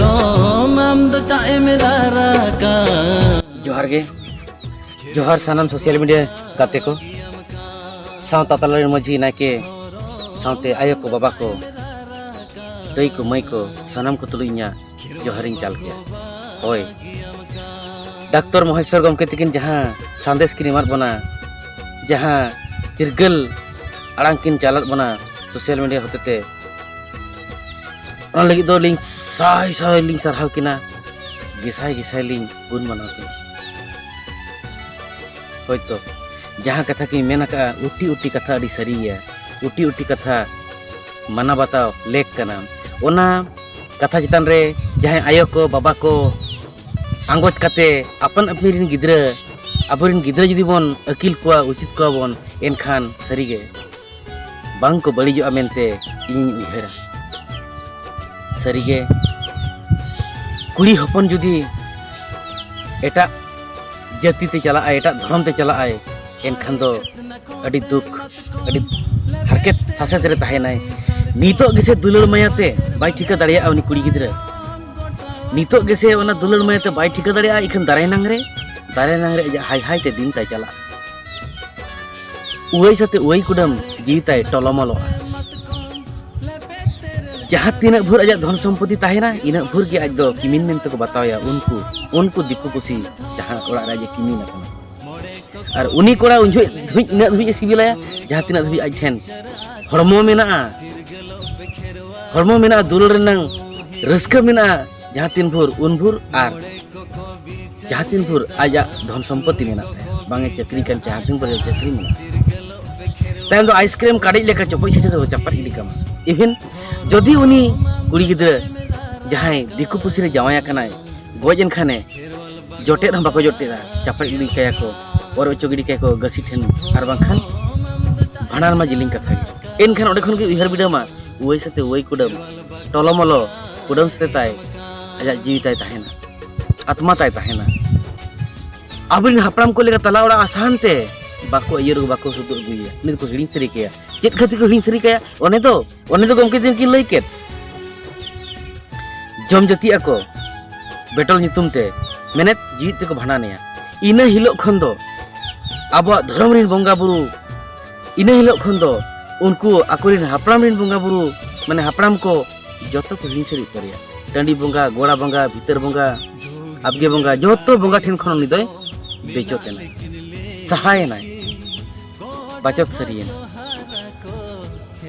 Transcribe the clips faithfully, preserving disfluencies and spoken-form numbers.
ROM ᱟᱢ ᱫᱚ ᱪᱟᱜ ᱮᱢ ᱨᱟᱨᱟᱠᱟ᱾ ᱡᱚᱦᱟᱨ ᱜᱮ᱾ ᱡᱚᱦᱟᱨ ᱥᱟᱱᱟᱢ ᱥᱳᱥᱟᱞ ᱢᱤᱰᱤᱭᱟ ᱜᱟᱛᱮ ᱠᱚ, ᱥᱟᱶᱛᱟ ᱛᱟᱞᱟ ᱨᱮᱱ ᱢᱟᱹᱡᱷᱤ, ᱱᱟᱭᱠᱮ, ᱥᱟᱶᱛᱮ ᱟᱭᱳ ᱠᱚ, ᱵᱟᱵᱟ ᱠᱚ, ᱫᱟᱹᱭ ᱠᱚ, ᱢᱟᱹᱭ ᱠᱚ, ᱥᱟᱱᱟᱢ ᱠᱚ ᱛᱩᱞᱩᱡ ᱤᱧᱟᱹᱜ ᱡᱚᱦᱟᱨᱤᱧ ᱪᱟᱞ ᱠᱮᱭᱟ᱾ ᱦᱳᱭ, ᱰᱟᱠᱛᱚᱨ ᱢᱚᱦᱮᱥᱣᱚᱨ ᱜᱚᱢᱠᱮ ᱛᱟᱹᱠᱤᱱ ᱡᱟᱦᱟᱸ ᱥᱟᱸᱫᱮᱥ ᱠᱤᱱ ᱮᱢᱟᱫ ᱵᱚᱱᱟ, ᱡᱟᱦᱟᱸ ᱪᱤᱨᱜᱟᱹᱞ ᱟᱲᱟᱝ ᱠᱤᱱ ᱪᱟᱞᱟᱫ ᱵᱚᱱᱟ ᱥᱳᱥᱟᱞ ᱢᱤᱰᱤᱭᱟ ᱦᱚᱛᱮᱛᱮ, ᱚᱱᱟ ᱞᱟᱹᱜᱤᱫ ᱫᱚ ᱟᱹᱞᱤᱧ ᱥᱟᱭ ᱥᱟᱭ ᱞᱤᱧ ᱥᱟᱨᱦᱟᱣ ᱠᱤᱱᱟ, ᱜᱮᱥᱟᱭ ᱜᱮᱥᱟᱭ ᱞᱤᱧ ᱜᱩᱱ ᱢᱟᱱᱟᱣ ᱠᱤᱱᱟ᱾ ᱦᱳᱭᱛᱚ, ᱡᱟᱦᱟᱸ ᱠᱟᱛᱷᱟ ᱠᱤᱱ ᱢᱮᱱ ᱟᱠᱟᱫᱼᱟ, ᱩᱴᱤ ᱩᱴᱤ ᱠᱟᱛᱷᱟ ᱟᱹᱰᱤ ᱥᱟᱹᱨᱤ ᱜᱮᱭᱟ, ᱩᱴᱤ ᱩᱴᱤ ᱠᱟᱛᱷᱟ ᱢᱟᱱᱟᱣ ᱵᱟᱛᱟᱣ ᱞᱮᱠ ᱠᱟᱱᱟ᱾ ᱚᱱᱟ ᱠᱟᱛᱷᱟ ᱪᱮᱛᱟᱱ ᱨᱮ ᱡᱟᱦᱟᱸᱭ ᱟᱭᱳ ᱠᱚ, ᱵᱟᱵᱟ ᱠᱚ ᱟᱸᱜᱚᱪ ᱠᱟᱛᱮ ᱟᱯᱟᱱ ᱟᱹᱯᱤᱱ ᱨᱮᱱ ᱜᱤᱫᱽᱨᱟᱹ, ᱟᱵᱚᱨᱮᱱ ᱜᱤᱫᱽᱨᱟᱹ ᱡᱩᱫᱤ ᱵᱚᱱ ᱟᱹᱠᱤᱞ ᱠᱚᱣᱟ, ᱩᱪᱤᱛ ᱠᱚᱣᱟ ᱵᱚᱱ, ᱮᱱᱠᱷᱟᱱ ᱥᱟᱹᱨᱤᱜᱮ ᱵᱟᱝ ᱠᱚ ᱵᱟᱹᱲᱤᱡᱚᱜᱼᱟ ᱢᱮᱱᱛᱮ ᱤᱧᱤᱧ ᱩᱭᱦᱟᱹᱨᱟ᱾ ᱥᱟᱹᱨᱤᱜᱮ, ᱠᱩᱲᱤ ᱦᱚᱯᱚᱱ ᱡᱩᱫᱤ ᱮᱴᱟᱜ ᱡᱟᱹᱛᱤ ᱛᱮ ᱪᱟᱞᱟᱜᱼᱟᱭ, ᱮᱴᱟᱜ ᱫᱷᱚᱨᱚᱢ ᱛᱮ ᱪᱟᱞᱟᱜᱼᱟᱭ, ᱮᱱᱠᱷᱟᱱ ᱫᱚ ᱟᱹᱰᱤ ᱫᱩᱠ, ᱟᱹᱰᱤ ᱦᱟᱨᱠᱮᱛ ᱥᱟᱥᱮᱛ ᱨᱮ ᱛᱟᱦᱮᱱᱟᱭ᱾ ᱱᱤᱛᱚᱜ ᱜᱮᱥᱮ ᱫᱩᱞᱟᱹᱲ ᱢᱟᱭᱟ ᱛᱮ ᱵᱟᱭ ᱴᱷᱤᱠᱟᱹ ᱫᱟᱲᱮᱭᱟᱜᱼᱟ ᱩᱱᱤ ᱠᱩᱲᱤ ᱜᱤᱫᱽᱨᱟᱹ᱾ ᱱᱤᱛᱚᱜ ᱜᱮᱥᱮ ᱚᱱᱟ ᱫᱩᱞᱟᱹᱲ ᱢᱟᱭᱟ ᱛᱮ ᱵᱟᱭ ᱴᱷᱤᱠᱟᱹ ᱫᱟᱲᱮᱭᱟᱜᱼᱟ, ᱤᱠᱷᱟᱹᱱ ᱫᱟᱨᱟᱭ ᱱᱟᱝ ᱨᱮ, ᱫᱟᱨᱟᱭ ᱱᱟᱝ ᱨᱮ ᱟᱡᱟᱜ ᱦᱟᱭ ᱦᱟᱭ ᱛᱮ ᱫᱤᱱ ᱛᱟᱭ ᱪᱟᱞᱟᱜᱼᱟ᱾ ᱩᱣᱟᱹᱭ ᱥᱟᱛᱮ ᱩᱣᱟᱹᱭ ᱠᱩᱰᱟᱹᱢ ᱡᱤᱣᱤ ᱛᱟᱭ ᱴᱚᱞᱚᱢᱚᱞᱚᱜᱼᱟ᱾ ᱡᱟᱦᱟᱸ ᱛᱤᱱᱟᱹᱜ ᱵᱷᱳᱨ ᱟᱡᱟᱜ ᱫᱷᱚᱱ ᱥᱚᱢᱯᱚᱛᱤ ᱛᱟᱦᱮᱱᱟ, ᱤᱱᱟᱹᱜ ᱵᱷᱳᱨ ᱜᱮ ᱟᱡ ᱫᱚ ᱠᱤᱢᱤᱱ ᱢᱮᱱᱛᱮ ᱠᱚ ᱵᱟᱛᱟᱣᱮᱭᱟ᱾ ᱩᱱᱠᱩ, ᱩᱱᱠᱩ ᱫᱤᱠᱩ ᱯᱩᱥᱤ ᱡᱟᱦᱟᱸ ᱚᱲᱟᱜ ᱨᱮ ᱟᱡ ᱮ ᱠᱤᱢᱤᱱ ᱟᱠᱟᱱᱟ᱾ ᱟᱨ ᱩᱱᱤ ᱠᱚᱲᱟ ᱩᱱ ᱡᱚᱦᱚᱜ ᱫᱷᱟᱹᱵᱤᱡ, ᱤᱱᱟᱹᱜ ᱫᱷᱟᱹᱵᱤᱡ ᱮ ᱥᱤᱵᱤᱞᱟᱭᱟ, ᱡᱟᱦᱟᱸ ᱛᱤᱱᱟᱹᱜ ᱫᱷᱟᱹᱵᱤᱡ ᱟᱡ ᱴᱷᱮᱱ ᱦᱚᱲᱢᱚ ᱢᱮᱱᱟᱜᱼᱟ, ᱦᱚᱲᱢᱚ ᱢᱮᱱᱟᱜᱼᱟ, ᱫᱩᱞᱟᱹᱲ ᱨᱮᱱᱟᱝ ᱨᱟᱹᱥᱠᱟᱹ ᱢᱮᱱᱟᱜᱼᱟ, ᱡᱟᱦᱟᱸ ᱛᱤᱱ ᱵᱷᱳᱨ ᱩᱱ ᱵᱷᱳᱨ ᱟᱨ ᱡᱟᱦᱟᱸ ᱛᱤᱱ ᱵᱷᱳᱨ ᱟᱡᱟᱜ ᱫᱷᱚᱱ ᱥᱚᱢᱯᱚᱛᱤ ᱢᱮᱱᱟᱜ ᱛᱟᱭᱟ, ᱵᱟᱝ ᱮ ᱪᱟᱹᱠᱨᱤ ᱠᱟᱱ, ᱡᱟᱦᱟᱸ ᱛᱤᱱ ᱵᱷᱳᱨ ᱪᱟᱹᱠᱨᱤ ᱢᱮᱱᱟᱜ ᱛᱟᱭᱟ᱾ ᱛᱟᱭᱚᱢ ᱫᱚ ᱟᱭᱤᱥᱠᱨᱤᱢ ᱠᱟᱰᱮᱡ ᱞᱮᱠᱟ ᱪᱚᱯᱚᱡ ᱥᱤᱴᱷᱟᱹ ᱠᱟᱛᱮ ᱠᱚ ᱪᱟᱯᱟᱫ ᱜᱤᱰᱤ ᱠᱟᱢᱟ᱾ Even ᱡᱩᱫᱤ ᱩᱱᱤ ᱠᱩᱲᱤ ᱜᱤᱫᱽᱨᱟᱹ ᱡᱟᱦᱟᱸᱭ ᱫᱤᱠᱩ ᱯᱩᱥᱤ ᱨᱮ ᱡᱟᱶᱟᱭ ᱟᱠᱟᱱᱟᱭ, ᱜᱚᱡ ᱮᱱ ᱠᱷᱟᱱᱮ, ᱡᱚᱴᱮᱫ ᱦᱚᱸ ᱵᱟᱠᱚ ᱡᱚᱴᱮᱫᱟ, ᱪᱟᱯᱟᱫ ᱜᱤᱰᱤ ᱠᱟᱭᱟ ᱠᱚ, ᱚᱨ ᱚᱪᱚ ᱜᱤᱰᱤ ᱠᱟᱭᱟ ᱠᱚ ᱜᱟᱹᱥᱤ ᱴᱷᱮᱱ, ᱟᱨ ᱵᱟᱝᱠᱷᱟᱱ ᱵᱷᱟᱸᱰᱟᱱ ᱢᱟ ᱡᱤᱞᱤᱧ ᱠᱟᱛᱷᱟ ᱜᱮ᱾ ᱮᱱᱠᱷᱟᱱ ᱚᱸᱰᱮ ᱠᱷᱚᱱ ᱜᱮ ᱩᱭᱦᱟᱹᱨ ᱵᱤᱰᱟᱹᱣ ᱢᱟ, ᱩᱣᱟᱹᱭ ᱥᱟᱛᱮ ᱩᱣᱟᱹᱭ ᱠᱩᱰᱟᱹᱢ, ᱴᱚᱞᱚᱢᱚᱞᱚ ᱠᱩᱰᱟᱹᱢ ᱥᱟᱛᱮ ᱛᱟᱭ ᱟᱡᱟᱜ ᱡᱤᱣᱤ ᱛᱟᱭ ᱛᱟᱦᱮᱱᱟ, ᱟᱛᱢᱟ ᱛᱟᱭ ᱛᱟᱦᱮᱱᱟ᱾ ᱟᱵᱚᱨᱮᱱ ᱦᱟᱯᱲᱟᱢ ᱠᱚ ᱞᱮᱠᱟ ᱛᱟᱞᱟ ᱚᱲᱟᱜ ᱟᱥᱟᱱ ᱛᱮ ᱵᱟᱠᱚ ᱤᱭᱟᱹ ᱨᱮ ᱵᱟᱠᱚ ᱥᱩᱫᱩᱜ ᱟᱹᱜᱩᱭᱮᱭᱟ, ᱩᱱᱤ ᱫᱚᱠᱚ ᱦᱤᱲᱤᱧ ᱥᱟᱹᱨᱤ ᱠᱟᱭᱟ᱾ ᱪᱮᱫ ᱠᱷᱟᱹᱛᱤᱨ ᱠᱚ ᱦᱤᱲᱤᱧ ᱥᱟᱹᱨᱤ ᱠᱟᱭᱟ? ᱚᱱᱮ ᱫᱚ, ᱚᱱᱮ ᱫᱚ ᱜᱚᱢᱠᱮ ᱛᱤᱠᱤᱱ ᱠᱤᱱ ᱞᱟᱹᱭ ᱠᱮᱫ, ᱡᱚᱢ ᱡᱟᱹᱛᱤᱜ ᱟᱠᱚ ᱵᱮᱴᱚᱞ ᱧᱩᱛᱩᱢ ᱛᱮ, ᱢᱮᱱᱮᱫ ᱡᱤᱣᱤᱫ ᱛᱮᱠᱚ ᱵᱷᱟᱸᱰᱟᱱᱮᱭᱟ᱾ ᱤᱱᱟᱹ ᱦᱤᱞᱳᱜ ᱠᱷᱚᱱ ᱫᱚ ᱟᱵᱚᱣᱟᱜ ᱫᱷᱚᱨᱚᱢ ᱨᱮᱱ ᱵᱚᱸᱜᱟ ᱵᱩᱨᱩ, ᱤᱱᱟᱹ ᱦᱤᱞᱳᱜ ᱠᱷᱚᱱ ᱫᱚ ᱩᱱᱠᱩ ᱟᱠᱚᱨᱮᱱ ᱦᱟᱯᱲᱟᱢ ᱨᱮᱱ ᱵᱚᱸᱜᱟ ᱵᱩᱨᱩ, ᱢᱟᱱᱮ ᱦᱟᱯᱲᱟᱢ ᱠᱚ ᱡᱚᱛᱚ ᱠᱚ ᱦᱤᱲᱤᱧ ᱥᱟᱹᱨᱤ ᱩᱛᱟᱹᱨᱮᱭᱟ᱾ ᱴᱟᱺᱰᱤ ᱵᱚᱸᱜᱟ, ᱜᱚᱲᱟ ᱵᱚᱸᱜᱟ, ᱵᱷᱤᱛᱟᱹᱨ ᱵᱚᱸᱜᱟ, ᱟᱵᱜᱮ ᱵᱚᱸᱜᱟ, ᱡᱚᱛᱚ ᱵᱚᱸᱜᱟ ᱴᱷᱮᱱ ᱠᱷᱚᱱ ᱩᱱᱤ ᱫᱚᱭ ᱵᱮᱪᱚᱛ ᱮᱱᱟᱭ, ᱥᱟᱦᱟᱭᱮᱱᱟᱭ, ᱵᱟᱪᱚᱛ ᱥᱟᱹᱨᱤᱭᱮᱱᱟᱭ᱾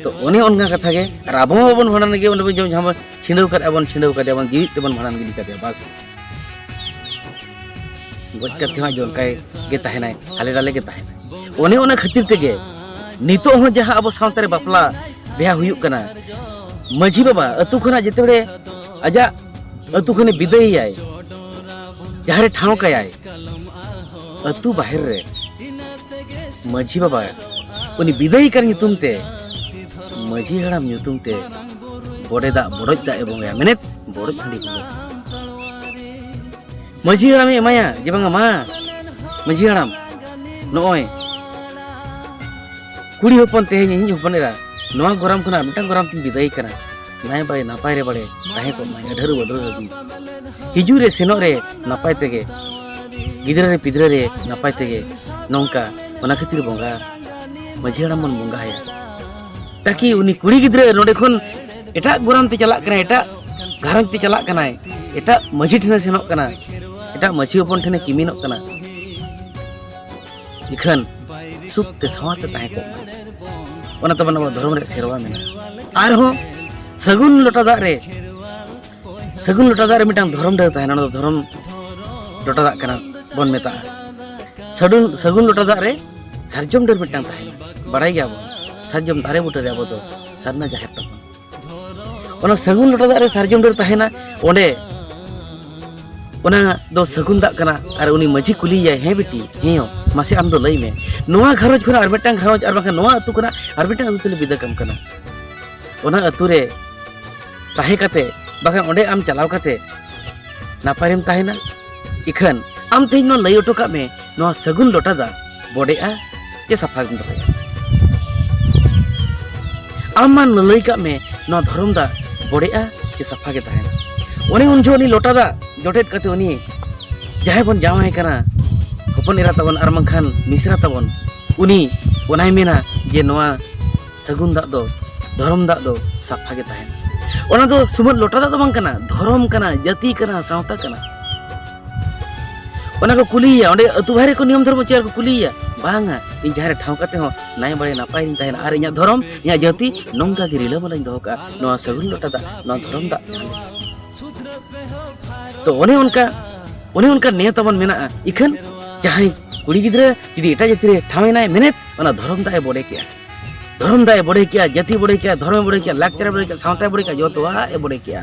ᱛᱚ ᱚᱱᱮ ᱚᱱᱠᱟ ᱠᱟᱛᱷᱟ ᱜᱮ, ᱟᱨ ᱟᱵᱚ ᱦᱚᱸ ᱵᱟᱵᱚᱱ ᱵᱷᱟᱸᱰᱟᱱ ᱜᱮᱭᱟ, ᱚᱸᱰᱮ ᱵᱚᱱ ᱡᱚᱢ ᱡᱟᱦᱟᱸ ᱵᱚᱱ ᱪᱷᱤᱸᱰᱟᱹᱣ ᱠᱟᱫ ᱟᱵᱚᱱ, ᱪᱷᱤᱸᱰᱟᱹᱣ ᱠᱟᱫᱮᱭᱟ ᱵᱚᱱ, ᱡᱤᱣᱤᱫ ᱛᱮᱵᱚᱱ ᱵᱷᱟᱸᱰᱟᱱ ᱜᱤᱰᱤ ᱠᱟᱫᱮᱭᱟ, ᱵᱟᱥ᱾ ᱜᱚᱡ ᱠᱟᱛᱮ ᱦᱚᱸ ᱟᱡ ᱫᱚ ᱚᱱᱠᱟᱭ ᱜᱮ ᱛᱟᱦᱮᱱᱟᱭ, ᱦᱟᱞᱮ ᱰᱟᱞᱮ ᱜᱮ ᱛᱟᱦᱮᱱᱟᱭ᱾ ᱚᱱᱮ ᱚᱱᱟ ᱠᱷᱟᱹᱛᱤᱨ ᱛᱮᱜᱮ ᱱᱤᱛᱚᱜ ᱦᱚᱸ ᱡᱟᱦᱟᱸ ᱟᱵᱚ ᱥᱟᱶᱛᱟ ᱨᱮ ᱵᱟᱯᱞᱟ ᱵᱤᱦᱟ ᱦᱩᱭᱩᱜ ᱠᱟᱱᱟ, ᱢᱟᱹᱡᱷᱤ ᱵᱟᱵᱟ ᱟᱹᱛᱩ ᱠᱷᱚᱱᱟᱜ ᱡᱮᱛᱮ ᱵᱮᱲᱮ ᱟᱡᱟᱜ ᱟᱹᱛᱩ ᱠᱷᱚᱱᱮ ᱵᱤᱫᱟᱹᱭᱮᱭᱟᱭ, ᱡᱟᱦᱟᱸ ᱨᱮ ᱴᱷᱟᱶ ᱠᱟᱭᱟᱭ, ᱟᱹᱛᱩ ᱵᱟᱦᱮᱨ ᱨᱮ ᱢᱟᱹᱡᱷᱤ ᱵᱟᱵᱟ ᱩᱱᱤ ᱵᱤᱫᱟᱹᱭ ᱠᱟᱱ ᱧᱩᱛᱩᱢ ᱛᱮ, ᱢᱟᱹᱡᱷᱤ ᱦᱟᱲᱟᱢ ᱧᱩᱛᱩᱢ ᱛᱮ ᱵᱚᱰᱮ ᱫᱟᱜ, ᱵᱚᱰᱚᱡ ᱫᱟᱜ ᱮ ᱵᱚᱸᱜᱟᱭᱟ, ᱢᱮᱱᱮᱫ ᱵᱚᱰᱚᱡ ᱦᱟᱺᱰᱤ ᱵᱚᱸᱜᱟ᱾ ᱢᱟᱹᱡᱷᱤ ᱦᱟᱲᱟᱢᱮ ᱮᱢᱟᱭᱟ ᱡᱮ, "ᱵᱟᱝᱟ ᱢᱟ, ᱢᱟᱹᱡᱷᱤ ᱦᱟᱲᱟᱢ, ᱱᱚᱜᱼᱚᱭ ᱠᱩᱲᱤ ᱦᱚᱯᱚᱱ ᱛᱮᱦᱮᱧ ᱤᱧᱤᱡ ᱦᱚᱯᱚᱱ ᱮᱨᱟ ᱱᱚᱣᱟ ᱜᱚᱨᱟᱢ ᱠᱷᱚᱱᱟᱜ ᱢᱤᱫᱴᱟᱝ ᱜᱚᱨᱟᱢ ᱛᱤᱧ ᱵᱤᱫᱟᱹᱭ ᱠᱟᱱᱟ, ᱱᱟᱭ ᱵᱟᱭ ᱱᱟᱯᱟᱭ ᱨᱮ ᱵᱟᱲᱮ ᱛᱟᱦᱮᱸ ᱠᱚᱜ ᱢᱟᱭ ᱟᱹᱰᱷᱟᱹᱨᱩ ᱵᱟᱹᱰᱷᱟᱹᱨᱩ ᱦᱟᱹᱵᱤᱡ, ᱦᱤᱡᱩᱜ ᱨᱮ ᱥᱮᱱᱚᱜ ᱨᱮ ᱱᱟᱯᱟᱭ ᱛᱮᱜᱮ, ᱜᱤᱫᱽᱨᱟᱹ ᱨᱮ ᱯᱤᱫᱽᱨᱟᱹ ᱨᱮ ᱱᱟᱯᱟᱭ ᱛᱮᱜᱮ", ᱱᱚᱝᱠᱟ᱾ ᱚᱱᱟ ᱠᱷᱟᱹᱛᱤᱨ ᱵᱚᱸᱜᱟ, ᱢᱟᱹᱡᱷᱤ ᱦᱟᱲᱟᱢ ᱵᱚᱱ ᱵᱚᱸᱜᱟ ᱟᱭᱟ, ᱛᱟᱠᱤ ᱩᱱᱤ ᱠᱩᱲᱤ ᱜᱤᱫᱽᱨᱟᱹ ᱱᱚᱰᱮ ᱠᱷᱚᱱ ᱮᱴᱟᱜ ᱜᱚᱨᱟᱢ ᱛᱮ ᱪᱟᱞᱟᱜ ᱠᱟᱱᱟᱭ, ᱮᱴᱟᱜ ᱜᱷᱟᱨᱚᱸᱡᱽ ᱛᱮ ᱪᱟᱞᱟᱜ ᱠᱟᱱᱟᱭ, ᱮᱴᱟᱜ ᱢᱟᱹᱡᱷᱤ ᱴᱷᱮᱱᱮ ᱥᱮᱱᱚᱜ ᱠᱟᱱᱟ, ᱮᱴᱟᱜ ᱢᱟᱹᱡᱷᱤ ᱦᱚᱯᱚᱱ ᱴᱷᱮᱱᱮ ᱠᱤᱢᱤᱱᱚᱜ ᱠᱟᱱᱟ, ᱤᱠᱷᱟᱹᱱ ᱥᱩᱠ ᱛᱮ ᱥᱟᱶᱟᱨ ᱛᱮ ᱛᱟᱦᱮᱸ ᱠᱚᱜ ᱢᱟ᱾ ᱚᱱᱟ ᱛᱟᱵᱚᱱ ᱟᱵᱚ ᱫᱷᱚᱨᱚᱢ ᱨᱮᱭᱟᱜ ᱥᱮᱨᱣᱟ ᱢᱮᱱᱟᱜᱼᱟ᱾ ᱟᱨᱦᱚᱸ ᱥᱟᱹᱜᱩᱱ ᱞᱚᱴᱟ ᱫᱟᱜ ᱨᱮ, ᱥᱟᱹᱜᱩᱱ ᱞᱚᱴᱟ ᱫᱟᱜ ᱨᱮ ᱢᱤᱫᱴᱟᱝ ᱫᱷᱚᱨᱚᱢ ᱰᱟᱹᱨ ᱛᱟᱦᱮᱱᱟ, ᱚᱱᱟ ᱫᱚ ᱫᱷᱚᱨᱚᱢ ᱞᱚᱴᱟ ᱫᱟᱜ ᱠᱟᱱᱟ ᱵᱚᱱ ᱢᱮᱛᱟᱜᱼᱟ᱾ ᱥᱟᱹᱜᱩᱱ, ᱥᱟᱹᱜᱩᱱ ᱞᱚᱴᱟ ᱫᱟᱜ ᱨᱮ ᱥᱟᱨᱡᱚᱢ ᱰᱟᱹᱨ ᱢᱤᱫᱴᱟᱝ ᱛᱟᱦᱮᱱᱟ, ᱵᱟᱲᱟᱭ ᱜᱮᱭᱟᱵᱚᱱ, ᱥᱟᱨᱡᱚᱢ ᱫᱟᱨᱮ ᱵᱩᱴᱟᱹ ᱨᱮ ᱟᱵᱚ ᱫᱚ ᱥᱟᱨᱱᱟ ᱡᱟᱦᱮᱨ ᱛᱟᱵᱚᱱ᱾ ᱚᱱᱟ ᱥᱟᱹᱜᱩᱱ ᱞᱚᱴᱟ ᱫᱟᱜ ᱨᱮ ᱥᱟᱨᱡᱚᱢ ᱰᱟᱹᱨ ᱛᱟᱦᱮᱱᱟ, ᱚᱸᱰᱮ ᱚᱱᱟ ᱫᱚ ᱥᱟᱹᱜᱩᱱ ᱫᱟᱜ ᱠᱟᱱᱟ᱾ ᱟᱨ ᱩᱱᱤ ᱢᱟᱹᱡᱷᱤ ᱠᱩᱞᱤᱭᱮᱭᱟᱭ, "ᱦᱮᱸ ᱵᱤᱴᱤ, ᱦᱮᱸ ᱭᱳ, ᱢᱟᱥᱮ ᱟᱢ ᱫᱚ ᱞᱟᱹᱭ ᱢᱮ, ᱱᱚᱣᱟ ᱜᱷᱟᱨᱚᱸᱡᱽ ᱠᱷᱚᱱᱟᱜ ᱟᱨ ᱢᱤᱫᱴᱟᱝ ᱜᱷᱟᱨᱚᱸᱡᱽ, ᱟᱨ ᱵᱟᱝᱠᱷᱟᱱ ᱱᱚᱣᱟ ᱟᱹᱛᱩ ᱠᱷᱚᱱᱟᱜ ᱟᱨ ᱢᱤᱫᱴᱟᱝ ᱟᱹᱛᱩ ᱛᱮᱞᱮ ᱵᱤᱫᱟᱹ ᱠᱟᱢ ᱠᱟᱱᱟ, ᱚᱱᱟ ᱟᱹᱛᱩ ᱨᱮ ᱛᱟᱦᱮᱸ ᱠᱟᱛᱮ, ᱵᱟᱠᱷᱟᱱ ᱚᱸᱰᱮ ᱟᱢ ᱪᱟᱞᱟᱣ ᱠᱟᱛᱮ ᱱᱟᱯᱟᱭ ᱨᱮᱢ ᱛᱟᱦᱮᱱᱟ᱾ ᱤᱠᱷᱟᱹᱱ ᱟᱢ ᱛᱮᱦᱮᱧ ᱱᱚᱣᱟ ᱞᱟᱹᱭ ᱦᱚᱴᱚ ᱠᱟᱜ ᱢᱮ, ᱱᱚᱣᱟ ᱥᱟᱹᱜᱩᱱ ᱞᱚᱴᱟ ᱫᱟᱜ ᱵᱚᱰᱮᱜᱼᱟ ᱪᱮ ᱥᱟᱯᱷᱟ ᱜᱮᱢ ᱫᱚᱦᱚᱭᱟ? ᱟᱢ ᱢᱟ ᱞᱟᱹᱞᱟᱹᱭ ᱠᱟᱜ ᱢᱮ, ᱱᱚᱣᱟ ᱫᱷᱚᱨᱚᱢ ᱫᱟᱜ ᱵᱚᱰᱮᱜᱼᱟ ᱪᱮ ᱥᱟᱯᱷᱟ ᱜᱮ ᱛᱟᱦᱮᱱᱟ?" ᱚᱱᱮ ᱩᱱ ᱡᱚᱦᱚᱜ ᱩᱱᱤ ᱞᱚᱴᱟ ᱫᱟᱜ ᱡᱚᱴᱮᱫ ᱠᱟᱛᱮ ᱩᱱᱤ ᱡᱟᱦᱟᱸᱭ ᱵᱚᱱ ᱡᱟᱶᱟᱭ ᱠᱟᱱᱟ, ᱦᱚᱯᱚᱱ ᱮᱨᱟ ᱛᱟᱵᱚᱱ ᱟᱨ ᱵᱟᱝᱠᱷᱟᱱ ᱢᱤᱥᱨᱟ ᱛᱟᱵᱚᱱ, ᱩᱱᱤ ᱚᱱᱟᱭ ᱢᱮᱱᱟ ᱡᱮ ᱱᱚᱣᱟ ᱥᱟᱹᱜᱩᱱ ᱫᱟᱜ ᱫᱚ, ᱫᱷᱚᱨᱚᱢ ᱫᱟᱜ ᱫᱚ ᱥᱟᱯᱷᱟ ᱜᱮ ᱛᱟᱦᱮᱱᱟ᱾ ᱚᱱᱟ ᱫᱚ ᱥᱩᱢᱩᱝ ᱞᱚᱴᱟ ᱫᱟᱜ ᱫᱚ ᱵᱟᱝ ᱠᱟᱱᱟ, ᱫᱷᱚᱨᱚᱢ ᱠᱟᱱᱟ, ᱡᱟᱹᱛᱤ ᱠᱟᱱᱟ, ᱥᱟᱶᱛᱟ ᱠᱟᱱᱟ᱾ ᱚᱱᱟ ᱠᱚ ᱠᱩᱞᱤᱭᱮᱭᱟ, ᱚᱸᱰᱮ ᱟᱹᱛᱩ ᱵᱟᱦᱨᱮ ᱠᱚ ᱱᱤᱭᱚᱢ ᱫᱷᱚᱨᱚᱢ ᱪᱮᱫ ᱠᱚ ᱠᱩᱞᱤᱭᱮᱭᱟ? ᱵᱟᱝᱟ, ᱤᱧ ᱡᱟᱦᱟᱸ ᱨᱮ ᱴᱷᱟᱶ ᱠᱟᱛᱮ ᱦᱚᱸ ᱱᱟᱭ ᱵᱟᱲᱮ ᱱᱟᱯᱟᱭ ᱨᱤᱧ ᱛᱟᱦᱮᱱᱟ ᱟᱨ ᱤᱧᱟᱹᱜ ᱫᱷᱚᱨᱚᱢ, ᱤᱧᱟᱹᱜ ᱡᱟᱹᱛᱤ ᱱᱚᱝᱠᱟ ᱜᱮ ᱨᱤᱞᱟᱹᱢᱟᱞᱟᱧ ᱫᱚᱦᱚ ᱠᱟᱜᱼᱟ, ᱱᱚᱣᱟ ᱥᱟᱹᱜᱩᱱ ᱞᱚᱴᱟ ᱫᱟᱜ, ᱱᱚᱣᱟ ᱫᱷᱚᱨᱚᱢ ᱫᱟᱜ ᱡᱟᱦᱟᱸ ᱞᱮᱠᱟ᱾ ᱛᱚ ᱚᱱᱮ ᱚᱱᱠᱟ, ᱚᱱᱮ ᱚᱱᱠᱟ ᱱᱤᱭᱟᱹ ᱛᱟᱵᱚᱱ ᱢᱮᱱᱟᱜᱼᱟ᱾ ᱤᱠᱷᱟᱹᱱ ᱡᱟᱦᱟᱸᱭ ᱠᱩᱲᱤ ᱜᱤᱫᱽᱨᱟᱹ ᱡᱩᱫᱤ ᱮᱴᱟᱜ ᱡᱟᱹᱛᱤ ᱨᱮ ᱴᱷᱟᱶ ᱮᱱᱟᱭ ᱢᱮᱱᱮᱫ, ᱚᱱᱟ ᱫᱷᱚᱨᱚᱢ ᱫᱟᱜ ᱮ ᱵᱚᱰᱮ ᱠᱮᱜᱼᱟ᱾ ᱫᱷᱚᱨᱚᱢ ᱫᱟᱜ ᱮ ᱵᱚᱰᱮ ᱠᱮᱜᱼᱟ, ᱡᱟᱹᱛᱤ ᱵᱚᱰᱮ ᱠᱮᱜᱼᱟ, ᱫᱷᱚᱨᱚᱢ ᱮ ᱵᱚᱰᱮ ᱠᱮᱜᱼᱟ, ᱞᱟᱠᱪᱟᱨ ᱮ ᱵᱚᱰᱮ ᱠᱮᱜᱼᱟ, ᱥᱟᱶᱛᱟ ᱮ ᱵᱚᱰᱮ ᱠᱮᱜᱼᱟ, ᱡᱚᱛᱚᱣᱟᱜ ᱮ ᱵᱚᱰᱮ ᱠᱮᱜᱼᱟ᱾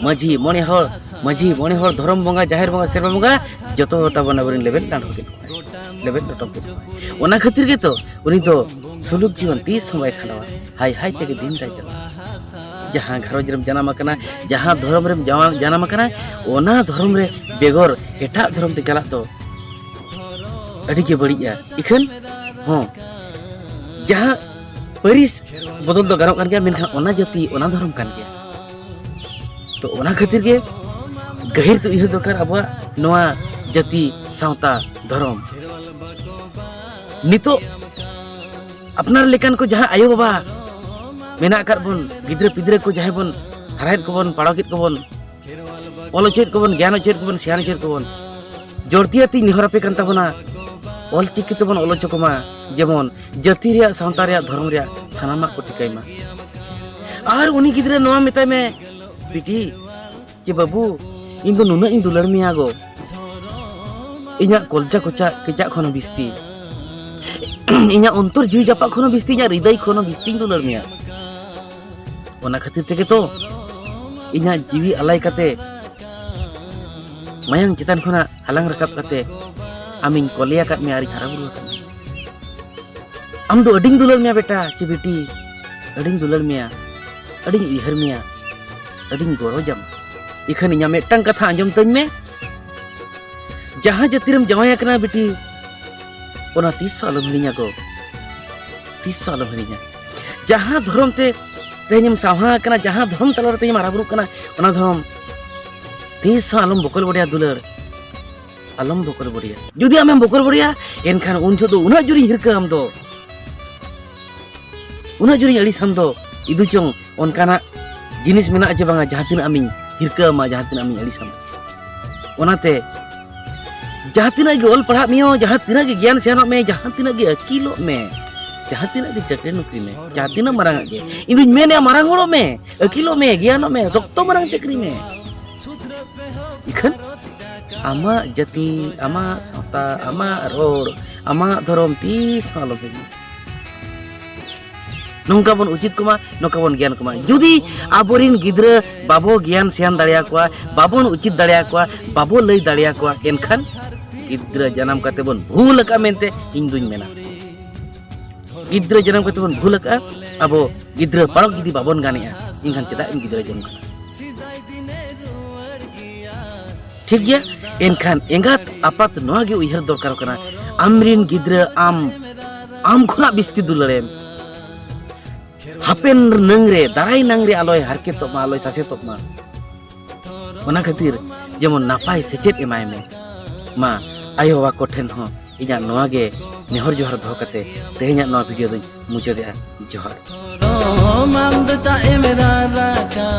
ᱢᱟᱹᱡᱷᱤ, ᱢᱚᱬᱮ ᱦᱚᱲ, ᱢᱟᱹᱡᱷᱤ, ᱢᱚᱬᱮ ᱦᱚᱲ, ᱫᱷᱚᱨᱚᱢ ᱵᱚᱸᱜᱟ, ᱡᱟᱦᱮᱨ ᱵᱚᱸᱜᱟ, ᱥᱮᱨᱢᱟ ᱵᱚᱸᱜᱟ, ᱡᱚᱛᱚ ᱦᱚᱲ ᱛᱟᱵᱚᱱ ᱟᱵᱚᱨᱮᱱ ᱞᱮᱵᱮᱫ ᱞᱟᱸᱰᱷᱚ ᱠᱮᱫ ᱠᱚᱣᱟᱭ, ᱞᱮᱵᱮᱫ ᱞᱚᱴᱚᱢ ᱠᱮᱫ ᱠᱚᱣᱟᱭ᱾ ᱚᱱᱟ ᱠᱷᱟᱹᱛᱤᱨ ᱜᱮᱛᱚ ᱩᱱᱤ ᱫᱚ ᱥᱩᱞᱩᱠ ᱡᱤᱭᱚᱱ ᱛᱤᱥ ᱦᱚᱸ ᱵᱟᱭ ᱠᱷᱟᱸᱰᱟᱣᱟ, ᱦᱟᱭ ᱦᱟᱭ ᱛᱮᱜᱮ ᱫᱤᱱ ᱛᱟᱭ ᱪᱟᱞᱟᱜᱼᱟ᱾ ᱡᱟᱦᱟᱸ ᱜᱷᱟᱨᱚᱸᱡᱽ ᱨᱮᱢ ᱡᱟᱱᱟᱢ ᱟᱠᱟᱱᱟ, ᱡᱟᱦᱟᱸ ᱫᱷᱚᱨᱚᱢ ᱨᱮᱢ ᱡᱟᱱᱟᱢ, ᱡᱟᱱᱟᱢ ᱟᱠᱟᱱᱟ, ᱚᱱᱟ ᱫᱷᱚᱨᱚᱢ ᱨᱮ ᱵᱮᱜᱚᱨ ᱮᱴᱟᱜ ᱫᱷᱚᱨᱚᱢ ᱛᱮ ᱪᱟᱞᱟᱜ ᱫᱚ ᱟᱹᱰᱤ ᱜᱮ ᱵᱟᱹᱲᱤᱡᱼᱟ᱾ ᱤᱠᱷᱟᱹᱱ ᱦᱚᱸ ᱡᱟᱦᱟᱸ ᱯᱟᱹᱨᱤᱥ ᱵᱚᱫᱚᱞ ᱫᱚ ᱜᱟᱱᱚᱜ ᱠᱟᱱ ᱜᱮᱭᱟ, ᱢᱮᱱᱠᱷᱟᱱ ᱚᱱᱟ ᱡᱟᱹᱛᱤ, ᱚᱱᱟ ᱫᱷᱚᱨᱚᱢ ᱠᱟᱱ ᱜᱮᱭᱟ᱾ ᱛᱚ ᱚᱱᱟ ᱠᱷᱟᱹᱛᱤᱨ ᱜᱮ ᱜᱟᱹᱦᱤᱨ ᱛᱮ ᱩᱭᱦᱟᱹᱨ ᱫᱚᱨᱠᱟᱨ ᱟᱵᱚᱣᱟᱜ ᱱᱚᱣᱟ ᱡᱟᱹᱛᱤ, ᱥᱟᱶᱛᱟ, ᱫᱷᱚᱨᱚᱢ᱾ ᱱᱤᱛᱚᱜ ᱟᱯᱱᱟᱨ ᱞᱮᱠᱟᱱ ᱠᱚ ᱡᱟᱦᱟᱸ ᱟᱭᱳ ᱵᱟᱵᱟ ᱢᱮᱱᱟᱜ ᱟᱠᱟᱫ ᱵᱚᱱ, ᱜᱤᱫᱽᱨᱟᱹ ᱯᱤᱫᱽᱨᱟᱹ ᱠᱚ ᱡᱟᱦᱟᱸᱭ ᱵᱚᱱ ᱦᱟᱨᱟᱭᱮᱫ ᱠᱚᱵᱚᱱ, ᱯᱟᱲᱟᱣ ᱠᱮᱫ ᱠᱚᱵᱚᱱ, ᱚᱞ ᱦᱚᱪᱚᱭᱮᱫ ᱠᱚᱵᱚᱱ, ᱜᱮᱭᱟᱱ ᱦᱚᱪᱚᱭᱮᱫ ᱠᱚᱵᱚᱱ, ᱥᱮᱭᱟᱱ ᱦᱚᱪᱚᱭᱮᱫ ᱠᱚᱵᱚᱱ, ᱡᱚᱲᱛᱤᱭᱟᱹ ᱛᱤᱧ ᱱᱮᱦᱚᱨ ᱟᱯᱮ ᱠᱟᱱ ᱛᱟᱵᱚᱱᱟ, ᱚᱞ ᱪᱤᱠᱤ ᱛᱮᱵᱚᱱ ᱚᱞ ᱦᱚᱪᱚ ᱠᱚᱢᱟ, ᱡᱮᱢᱚᱱ ᱡᱟᱹᱛᱤ ᱨᱮᱭᱟᱜ, ᱥᱟᱶᱛᱟ ᱨᱮᱭᱟᱜ, ᱫᱷᱚᱨᱚᱢ ᱨᱮᱭᱟᱜ ᱥᱟᱱᱟᱢᱟᱜ ᱠᱚ ᱴᱷᱤᱠᱟᱹᱭ ᱢᱟ᱾ ᱟᱨ ᱩᱱᱤ ᱜᱤᱫᱽᱨᱟᱹ ᱱᱚᱣᱟ ᱢᱮᱛᱟᱭ ᱢᱮ, ᱵᱤᱴᱤ, ᱡᱮ ᱵᱟᱹᱵᱩ, ᱤᱧ ᱫᱚ ᱱᱩᱱᱟᱹᱜ ᱤᱧ ᱫᱩᱞᱟᱹᱲ ᱢᱮᱭᱟ ᱜᱚ, ᱤᱧᱟᱹᱜ ᱠᱚᱞᱡᱟ ᱠᱚᱪᱟ ᱠᱮᱪᱟᱜ ᱠᱷᱚᱱ ᱦᱚᱸ ᱵᱤᱥᱛᱤ, ᱤᱧᱟᱹᱜ ᱚᱱᱛᱚᱨ ᱡᱤᱣᱤ ᱡᱟᱯᱟᱜ ᱠᱷᱚᱱ ᱦᱚᱸ ᱵᱤᱥᱛᱤ, ᱤᱧᱟᱹᱜ ᱦᱨᱤᱫᱟᱹᱭ ᱠᱷᱚᱱ ᱦᱚᱸ ᱵᱤᱥᱛᱤᱧ ᱫᱩᱞᱟᱹᱲ ᱢᱮᱭᱟ᱾ ᱚᱱᱟ ᱠᱷᱟᱹᱛᱤᱨ ᱛᱮᱜᱮ ᱛᱚ ᱤᱧᱟᱹᱜ ᱡᱤᱣᱤ ᱟᱞᱟᱭ ᱠᱟᱛᱮ, ᱢᱟᱭᱟᱝ ᱪᱮᱛᱟᱱ ᱠᱷᱚᱱᱟᱜ ᱦᱟᱞᱟᱝ ᱨᱟᱠᱟᱵ ᱠᱟᱛᱮ ᱟᱢᱤᱧ ᱠᱚᱞᱮ ᱟᱠᱟᱫ ᱢᱮᱭᱟ ᱟᱨᱤᱧ ᱦᱟᱨᱟ ᱵᱩᱨᱩ ᱟᱠᱟᱫ ᱢᱮᱭᱟ᱾ ᱟᱢ ᱫᱚ ᱟᱹᱰᱤᱧ ᱫᱩᱞᱟᱹᱲ ᱢᱮᱭᱟ ᱵᱮᱴᱟ ᱪᱮ ᱵᱤᱴᱤ, ᱟᱹᱰᱤᱧ ᱫᱩᱞᱟᱹᱲ ᱢᱮᱭᱟ, ᱟᱹᱰᱤᱧ ᱩᱭᱦᱟᱹᱨ ᱢᱮᱭᱟ, ᱟᱹᱰᱤᱧ ᱜᱚᱨᱚᱡᱟᱢᱟ᱾ ᱤᱠᱷᱟᱹᱱ ᱤᱧᱟᱹᱜ ᱢᱤᱫᱴᱟᱝ ᱠᱟᱛᱷᱟ ᱟᱸᱡᱚᱢ ᱛᱟᱹᱧ ᱢᱮ, ᱡᱟᱦᱟᱸ ᱡᱟᱹᱛᱤ ᱨᱮᱢ ᱡᱟᱶᱟᱭ ᱟᱠᱟᱱᱟ ᱵᱤᱴᱤ, ᱚᱱᱟ ᱛᱤᱥ ᱦᱚᱸ ᱟᱞᱚᱢ ᱦᱤᱲᱤᱧᱟ ᱜᱚ, ᱛᱤᱥ ᱦᱚᱸ ᱟᱞᱚᱢ ᱦᱤᱲᱤᱧᱟ᱾ ᱡᱟᱦᱟᱸ ᱫᱷᱚᱨᱚᱢ ᱛᱮ ᱛᱮᱦᱮᱧᱮᱢ ᱥᱟᱶᱦᱟ ᱟᱠᱟᱱᱟ, ᱡᱟᱦᱟᱸ ᱫᱷᱚᱨᱚᱢ ᱛᱟᱞᱟ ᱨᱮ ᱛᱮᱦᱮᱧᱮᱢ ᱦᱟᱨᱟ ᱵᱩᱨᱩᱜ ᱠᱟᱱᱟ, ᱚᱱᱟ ᱫᱷᱚᱨᱚᱢ ᱛᱤᱥ ᱦᱚᱸ ᱟᱞᱚᱢ ᱵᱚᱠᱚᱞ ᱵᱚᱰᱮᱭᱟ ᱫᱩᱞᱟᱹᱲ, ᱟᱞᱚᱢ ᱵᱚᱠᱚᱞ ᱵᱚᱰᱮᱭᱟ᱾ ᱡᱩᱫᱤ ᱟᱢᱮᱢ ᱵᱚᱠᱚᱞ ᱵᱚᱰᱮᱭᱟ, ᱮᱱᱠᱷᱟᱱ ᱩᱱ ᱡᱚᱦᱚᱜ ᱫᱚ ᱩᱱᱟᱹᱜ ᱡᱳᱨᱤᱧ ᱦᱤᱨᱠᱟᱹ ᱟᱢ ᱫᱚ, ᱩᱱᱟᱹᱜ ᱡᱳᱨᱤᱧ ᱟᱹᱲᱤᱥ ᱟᱢ ᱫᱚ, ᱤᱫᱩ ᱪᱚᱝ ᱚᱱᱠᱟᱱᱟᱜ ᱡᱤᱱᱤᱥ ᱢᱮᱱᱟᱜᱼᱟ ᱡᱮ ᱵᱟᱝᱟ, ᱡᱟᱦᱟᱸ ᱛᱤᱱᱟᱹᱜ ᱟᱢᱤᱧ ᱦᱤᱨᱠᱟᱹ ᱟᱢᱟ, ᱡᱟᱦᱟᱸ ᱛᱤᱱᱟᱹᱜ ᱟᱢᱤᱧ ᱟᱹᱲᱤᱥ ᱟᱢᱟ᱾ ᱚᱱᱟᱛᱮ ᱡᱟᱦᱟᱸ ᱛᱤᱱᱟᱹᱜ ᱜᱮ ᱚᱞ ᱯᱟᱲᱦᱟᱜ ᱢᱮᱭᱚ, ᱡᱟᱦᱟᱸ ᱛᱤᱱᱟᱹᱜ ᱜᱮ ᱜᱮᱭᱟᱱ ᱥᱮᱭᱟᱱᱚᱜ ᱢᱮ, ᱡᱟᱦᱟᱸ ᱛᱤᱱᱟᱹᱜ ᱜᱮ ᱟᱹᱠᱤᱞᱚᱜ ᱢᱮ, ᱡᱟᱦᱟᱸ ᱛᱤᱱᱟᱹᱜ ᱜᱮ ᱪᱟᱹᱠᱨᱤ ᱱᱚᱠᱨᱤ ᱢᱮ, ᱡᱟᱦᱟᱸ ᱛᱤᱱᱟᱹᱜ ᱢᱟᱨᱟᱝ ᱟᱜ ᱜᱮ, ᱤᱧ ᱫᱩᱧ ᱢᱮᱱᱮᱜᱼᱟ, ᱢᱟᱨᱟᱝ ᱦᱚᱲᱚᱜ ᱢᱮ, ᱟᱹᱠᱤᱞᱚᱜ ᱢᱮ, ᱜᱮᱭᱟᱱᱚᱜ ᱢᱮ, ᱥᱚᱠᱛᱚ ᱢᱟᱨᱟᱝ ᱪᱟᱹᱠᱨᱤ ᱢᱮ᱾ ᱤᱠᱷᱟᱹᱱ ᱟᱢᱟᱜ ᱡᱟᱹᱛᱤ, ᱟᱢᱟᱜ ᱥᱟᱶᱛᱟ, ᱟᱢᱟᱜ ᱨᱚᱲ, ᱟᱢᱟᱜ ᱫᱷᱚᱨᱚᱢ ᱛᱤᱥ ᱦᱚᱸ ᱟᱞᱚᱢ ᱦᱤᱲᱤᱧᱟ᱾ ᱱᱚᱝᱠᱟ ᱵᱚᱱ ᱩᱪᱤᱛ ᱠᱚᱢᱟ, ᱱᱚᱝᱠᱟ ᱵᱚᱱ ᱜᱮᱭᱟᱱ ᱠᱚᱢᱟ᱾ ᱡᱩᱫᱤ ᱟᱵᱚᱨᱤᱱ ᱜᱤᱫᱽᱨᱟᱹ ᱵᱟᱵᱚ ᱜᱮᱭᱟᱱ ᱥᱮᱭᱟᱱ ᱫᱟᱲᱮᱭᱟᱠᱚᱣᱟ, ᱵᱟᱵᱚᱱ ᱩᱪᱤᱛ ᱫᱟᱲᱮᱭᱟᱠᱚᱣᱟ, ᱵᱟᱵᱚ ᱞᱟᱹᱭ ᱫᱟᱲᱮᱭᱟᱠᱚᱣᱟ, ᱮᱱᱠᱷᱟᱱ ᱜᱤᱫᱽᱨᱟᱹ ᱡᱟᱱᱟᱢ ᱠᱟᱛᱮ ᱵᱚᱱ ᱵᱷᱩᱞ ᱟᱠᱟᱫ ᱢᱮᱱᱛᱮ ᱤᱧ ᱫᱩᱧ ᱢᱮᱱᱟ᱾ ᱜᱤᱫᱽᱨᱟᱹ ᱡᱟᱱᱟᱢ ᱠᱟᱛᱮ ᱵᱚᱱ ᱵᱷᱩᱞ ᱟᱠᱟᱫᱼᱟ, ᱟᱵᱚ ᱜᱤᱫᱽᱨᱟᱹ ᱯᱟᱲᱚᱠ ᱡᱩᱫᱤ ᱵᱟᱵᱚᱱ ᱜᱟᱱᱮᱜᱼᱟ, ᱮᱱᱠᱷᱟᱱ ᱪᱮᱫᱟᱜ ᱮᱢ ᱜᱤᱫᱽᱨᱟᱹ ᱡᱚᱱᱚᱢ ᱠᱟᱱᱟ? ᱴᱷᱤᱠ ᱜᱮᱭᱟ᱾ ᱮᱱᱠᱷᱟᱱ ᱮᱸᱜᱟᱛ ᱟᱯᱟᱛ ᱱᱚᱣᱟ ᱜᱮ ᱩᱭᱦᱟᱹᱨ ᱫᱚᱨᱠᱟᱨ ᱠᱟᱱᱟ, ᱟᱢᱨᱤᱱ ᱜᱤᱫᱽᱨᱟᱹ ᱟᱢ, ᱟᱢ ᱠᱷᱚᱱᱟᱜ ᱵᱤᱥᱛᱤ ᱫᱩᱞᱟᱹᱲᱮᱢ᱾ ᱦᱟᱯᱮᱱ ᱱᱟᱝ ᱨᱮ, ᱫᱟᱨᱟᱭ ᱱᱟᱝ ᱨᱮ ᱟᱞᱚᱭ ᱦᱟᱨᱠᱮᱛᱚᱜ ᱢᱟ, ᱟᱞᱚᱭ ᱥᱟᱥᱮᱛᱚᱜ ᱢᱟ᱾ ᱚᱱᱟ ᱠᱷᱟᱹᱛᱤᱨ ᱡᱮᱢᱚᱱ ᱱᱟᱯᱟᱭ ᱥᱮᱪᱮᱫ ᱮᱢᱟᱭ ᱢᱮ᱾ ᱢᱟ ᱟᱭᱳ ᱵᱟᱵᱟ ᱠᱚᱴᱷᱮᱱ ᱦᱚᱸ ᱤᱧᱟᱹᱜ ᱱᱚᱣᱟ ᱜᱮ ᱱᱮᱦᱚᱨ ᱡᱚᱦᱟᱨ ᱫᱚᱦᱚ ᱠᱟᱛᱮ ᱛᱮᱦᱮᱧᱟᱜ ᱱᱚᱣᱟ ᱵᱷᱤᱰᱤᱭᱳ ᱫᱚᱧ ᱢᱩᱪᱟᱹᱫᱮᱜᱼᱟ᱾ ᱡᱚᱦᱟᱨ᱾ ᱫᱷᱚᱨᱚᱢ ᱟᱢ ᱫᱚ ᱪᱟᱜ ᱮᱢ ᱨᱟᱨᱟᱜᱟ?